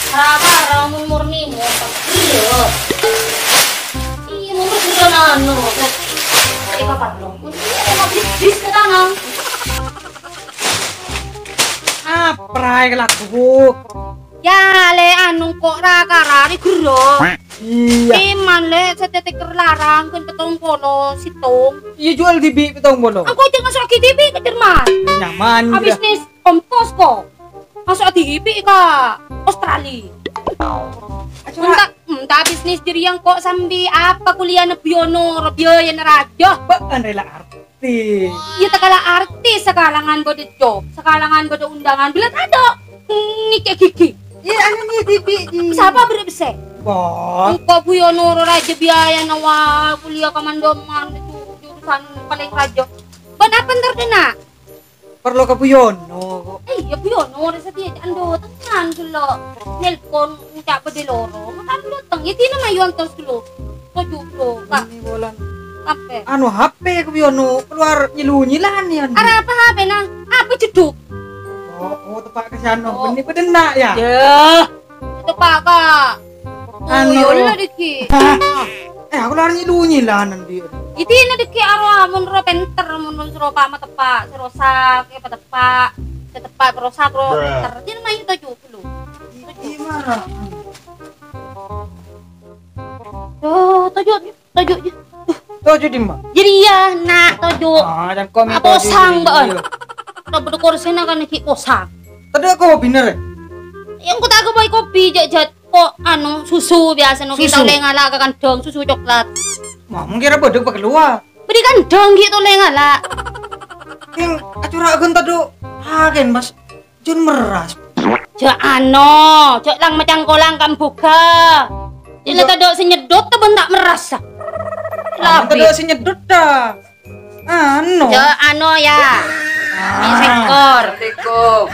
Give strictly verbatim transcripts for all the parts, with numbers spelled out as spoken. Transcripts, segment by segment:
Ra-kara mon murni motor. Iya. Iya, motor sudah anu. Eh, kapan lo? Iya, mobil bis ke tangan. Apa rai kelaku? Ya, le anu kok ra-kara ri gero. Iya. Iman le setetik larang kan petong polo situng. Iya, jual dibi petong polo. Engko aja masuk ke dibi ke Jerman. Nyaman. Ah, juga. Bisnis kompos kok. Masuk dibi ka Australia. Aja, entah, entah bisnis diri yang kok sambi apa kuliah ne Buyono, ro biaya ne raja. Ba'an rela artis. Iya, tak kalah artis, sekalangan bade job, sekalangan bade undangan, bila tado ngicek gigi. Iya, anu ni, dibi di. Siapa beri bese? Wah. Engko Buyono ro raja biaya nawa kuliah kamandoman itu jurusan paling raja. Buat apa ntar dena? Perlu ke Buyono kok. Eh, iya, Buyono, ora setia, ando, tenang dulu. Nelpon, encak bade loro. Makan dulu, teng. Ya, dina mayu antos dulu. Toju dulu, Kak. Ini bulan. Sampai. Anu, H P ke Buyono, keluar nyilu-nyilan ya. Ara apa H P, nah? Apa jeduk? Oh, oh, tepak ke sana. Oh. Benih pedenak ya? Ya. Tepak, Kak. Oh, anu. Ya Allah, Diki. Eh, aku lari nyilu-nyilan nanti. Itu ini Diki arwah, mun ro penter, mun ro sero pa matepak, sero sak, ya, patepak, setepak, perosak, ro penter. Dia main tujuh puluh. Iki marah. Oh, tujuh, tujuh, tujuh. Tujuh di mana? Jadi ya, nak, tujuh. Ah, dan komen apa tujuh sang, di Mbak? Dia. Kita berdua kursi nak kan lagi posang. Tadi aku bener. Yang ku tak aku bawa kopi, jat-jat. Kok, anu, susu biasa, no, kita oleh ngala' ke kandang, susu coklat. Wah, mungkin apa dek keluar? Beri kandang gitu oleh ngala'. Yang acura agen tadi, agen, Mas. Jun meras. Cek ano, cek lang macang kolang kambuga. Ini tadi senyedot tuh bentak meras. Labi. Tadi senyedot dah. Anu. Cek ano ya. Ah. Sekor. Assalamualaikum.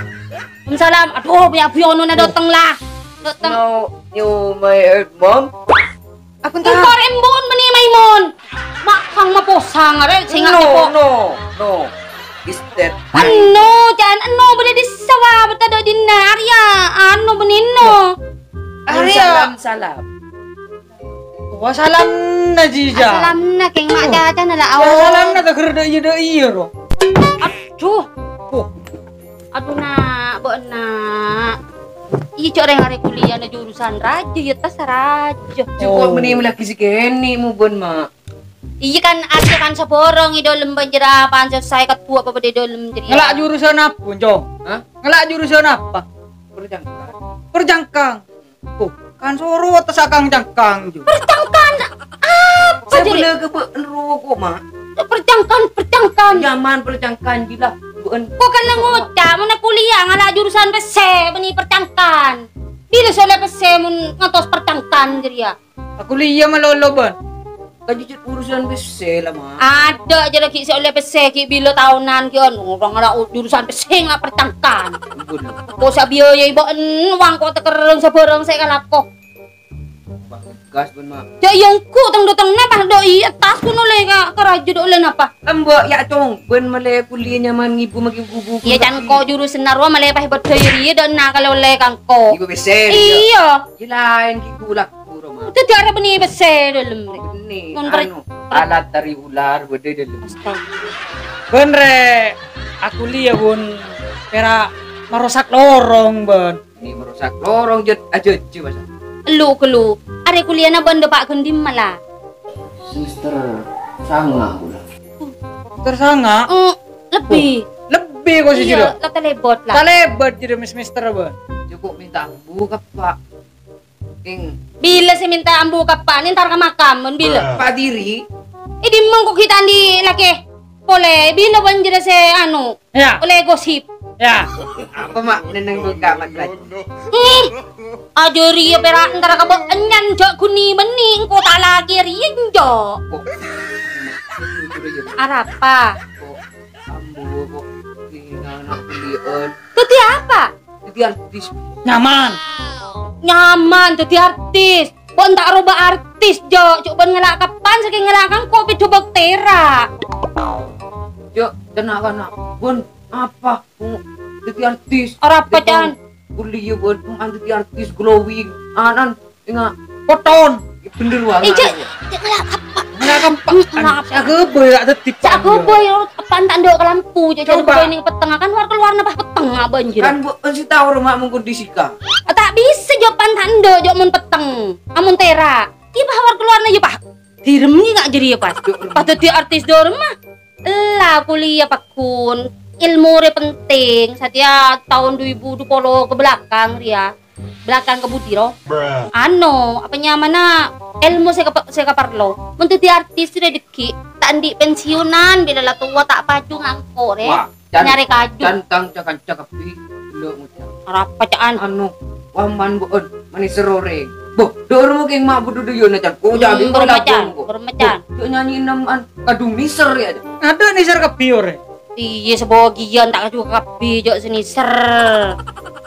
Waalaikumsalam. Aduh, ya Buyono na dateng lah. Dateng. No, you my mom. Apa entah? Engkor embun meni Maimun. Mak kang maposang are sing no, no, no. Is that? Anu, jan anu beli di sawah betada di Naria. Anu benino. Arya. Salam, salam. Wa salamna jija. Salamna keng mak caca na la. Wa salamna ta ger da iya da iya ro. Aduh. Oh. Aduh, Nak, bok, Nak. Iya, cok, reng are kuliah na jurusan raja, ya tas raja. Cukup meni lagi si keni mu bon, Mak. Iya kan, ada kan seborong i dolem banjera pan selesai kedua apa di dolem jadi. Ngelak jurusan apa, Cong? Hah? Ngelak jurusan apa? Perjangkang. Perjangkang. Oh, kan soro atas akang cangkang ju. Percangkan apa jadi? Saya boleh ke be enro kok, Mak. Percangkan, percangkan. Nyaman percangkan gila. Buen. Kok kan ngucap, mana kuliah ngala jurusan P C, beni percangkan. Bila soalnya P C mun ngantos percangkan jadi ya. Aku liya malolo, Bon. Kan jujur urusan P C lah, Mak. Ada aja lagi si oleh P C, ki bilo tahunan, ki on. Orang ada u-, jurusan P C nggak percangkan. Ampun. Kok sabiyo ya, ibu en, uang kok tekereng sebereng saya kalako. Wah, gas, Bon, Mak. Ya, yongku, teng doteng napa, doi, atas kuno le, ka, keraja do le napa? Embok, ya, cong, Bon, mele kuliah nyaman, ngibu, magi bubu. Iya, can ko jurusan narwa, mele pas bedaya, iya, dan nak kalau le kangko. Ibu P C, iya. Iya. Iya, lain, ki gulak. Puro, Mak. Dadi arep beni pese dalem, Rek. Beni, mon per-, anu, alat tari ular bede dalem. Astaga. Bân, Rek. Aku liya, Bun, pera marosak lorong, Bân. Ini merusak lorong, Jod. Aja, aja, Mas. Elu, kelu. Are kuliahna bân depak gendhi mala. Semester sanga, pula. Semester sanga? Eh, lebih. Oh, lebih kok sih, iya, Jod? Lah talebot lah. Talebot jadi semester, Bân. Cukup minta buka, Pak. Ing. Bila sè mènta ambu ka eppa' nè, entar ka makam, mon bila? Pak Diri. È, dimma engko' ghi' ta' andi' lakè polè, bila bân jârèya sè, anu, ya, polè gosip. Ya. Apa, Mak? Neneng buka, Mak, Mak. Hmm. Ajâ rèya pèra' entar ka bâ-, enyan jâ' ghun bânnè engko' ta' lakè rèya, enjâ'. Kok? Arapa? Kok ambu kok tinggal anak belian? Dâddhi apa? Dâddhi artis. Nyaman. Nyaman dâddhi artis. Kok enta' roba artis, Jo? Cobân ngala' kapan sakèng ngala' kangko pèdhu baktèra. Jo, tenang, tenang. Bun, apa? Dâddhi artis. Ora apa, Can. Kuliah buat andhâddhi artis glowing. Anan, enggak. Poton. Bener banget. Ija, ija, ngelak apa? Ngelak apa? Ngelak apa? Sagabay ya, daddi pang, ya. Sagabay ya, apa ta' endo' ka lampu, ija, coba. Sagabay ning peteng, kan keluar-keluar napa peteng, apa, anjir? Kan, Bu, si tau rumah mengkondisikan. Ah, ta' bisa, jo, pan ta' endo', jo, mon peteng. Amun tera'. Iya, Pak, keluar-keluar na, ya, Pak. Direm ni nggak jadi, ya, Pak. Padâ daddi artis dorem, mah. Ella kuliah, Pak Gun. Ilmu re penting. Satèya tahun dua ribu dua puluh ke belakang, ria. Belakang ke budi, ro. Anu, apa nyamana, ilmu sè kapa-, sè kaparlo. Mon daddi artis sè dhâggi', ta' andi' pensiunan, bilâ la towa ta' paju ngangko', re. Wah, can-, nyarè kaju. Can tang ca-kanca kabbhi, lo ngucap. Arapa, ca'an? Anu, wah, man, bu'en, mani seroreng. Boh, dor mungkin ma' budhu duyuna, can. Ko jadi, hmm, ko bermecan, lagu, ko. Bermecan. Boh, jo nyanyi neman, kadung niser, ya. Ada niser kabbhi, ore. Iya, sebagian ta' kaju kabbhi, jo seniser.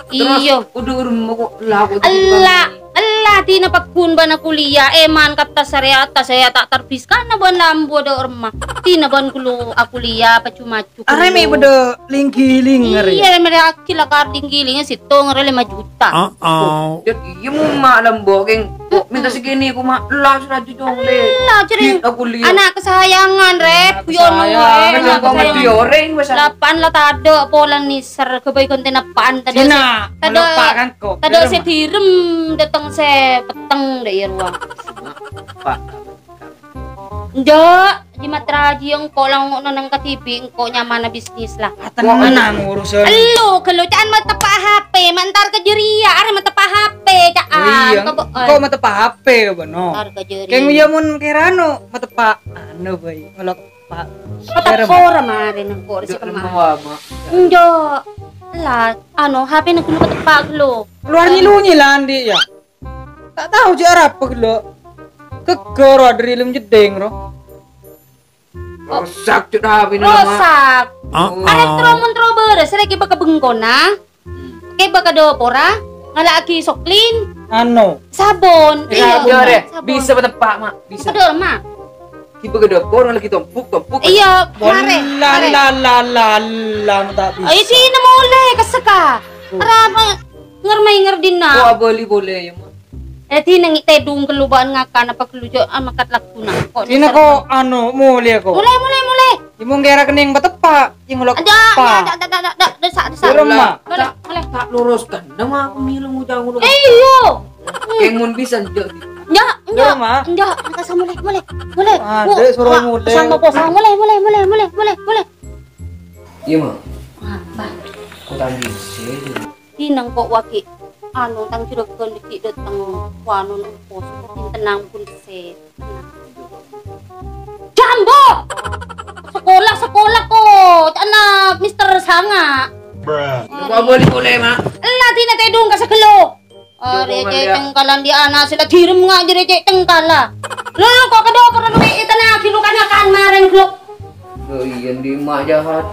Terus, iya. Kudu urung kok laku. Ella, ella dina paggun bâ'na kuliah, eman kata syariat, saya tak terbiskan bân lambu ada orma. Dina bân kulo akuliah, paju-maju. Are me' padha linggiling ngare. Iya, mere akil akar linggiling sitong ngare lima juta. Heeh. Jadi iya mu ma' lambu keng. Kok minta segini ku ma' lah seraju dong le. Lah, jadi anak kesayangan, Rep. Anak kesayangan. Anak kesayangan. Kok mati oreng, wes. Lapan lah tado polan ni. Ser kebaik konten apaan? Tado Cina, se-, tado, melupakan kok. Tado se direm dateng se peteng dek ya ruang. Pak. Ndak, di matra jiong kok lango nang ketibi engko nyamana bisnis lah. Atenang urusan. Elo, gelo ca'an matepa H P, mantar ke jeria, are matepa H P, ca'an. Oh iya, kok, kok matepa H P, bener. Mantar ke jeria. Keng iya mun kerano matepa, anu, boy, ngelok. Pak. Pateppa ora mare nengko' rejeki kemma. Njo. Lah, anu, H P nengko' pateppa gelo. Luar nyilu nyilan, Dik, ya? Tak tahu cek arapa gelo. Geger, ro, dari lem jeding, ro. Rosak, cek H P nang. Rosak. Ah, ah. Elektro mentro beres, lagi baka bengkona. Keba ka dopora, ngala'agi soklin. Anu. Sabon. Eh, iya, sabon. Jare, sabon. Bisa pateppa, Mak. Bisa. Kedor, Mak. Keba ka dopor, lagi tompuk, tompuk. Iya, mare, mare. La, la, la, la, la, tak bisa. Ayo, sini mulai, keseka. Oh. Arapa ngermai ngerdina. Oh, beli boleh, ya, Mak. Eh, dina ngi' tedung kellu ba'an ngakan apa kellu jo' amakat laguna. Kok dina ko, anu, mulai ko. Mulai, mulai, mulai. Imong kera kening pateppa, imong lok. Aja, pateppa. Aja, aja, aja, aja, desa, desa. Durung, Ma. Mulai, mulai. Tak luruskan. Nama aku milu ngucap ngono. Eh, iyo. Keng mun bisa, njo. Njo, njo. Durung, Ma. Njo, angka sa mulai, mulai, mulai. Ah, dek, suruh mulai. Sama posa, mulai, mulai, mulai, mulai, mulai, mulai. Iya, Ma. Apa? Aku tadi sih. Dinang kok wagi, anu, tang juragan dhiki dhateng, wanu, nopo, sapa dinten ampun se. Jambo! Sekolah, sekolah ko, ca'na Mister Sanga. Bruh. Coba boleh, boleh, Mak. Ella dina tedung ka segelo. Are cek tengkalan di anak sila direm nga jere cek tengkala. Lo kok kedua perlu duit itu lagi lu kan ngakan maren gelo. Oh iya, di mak jahat.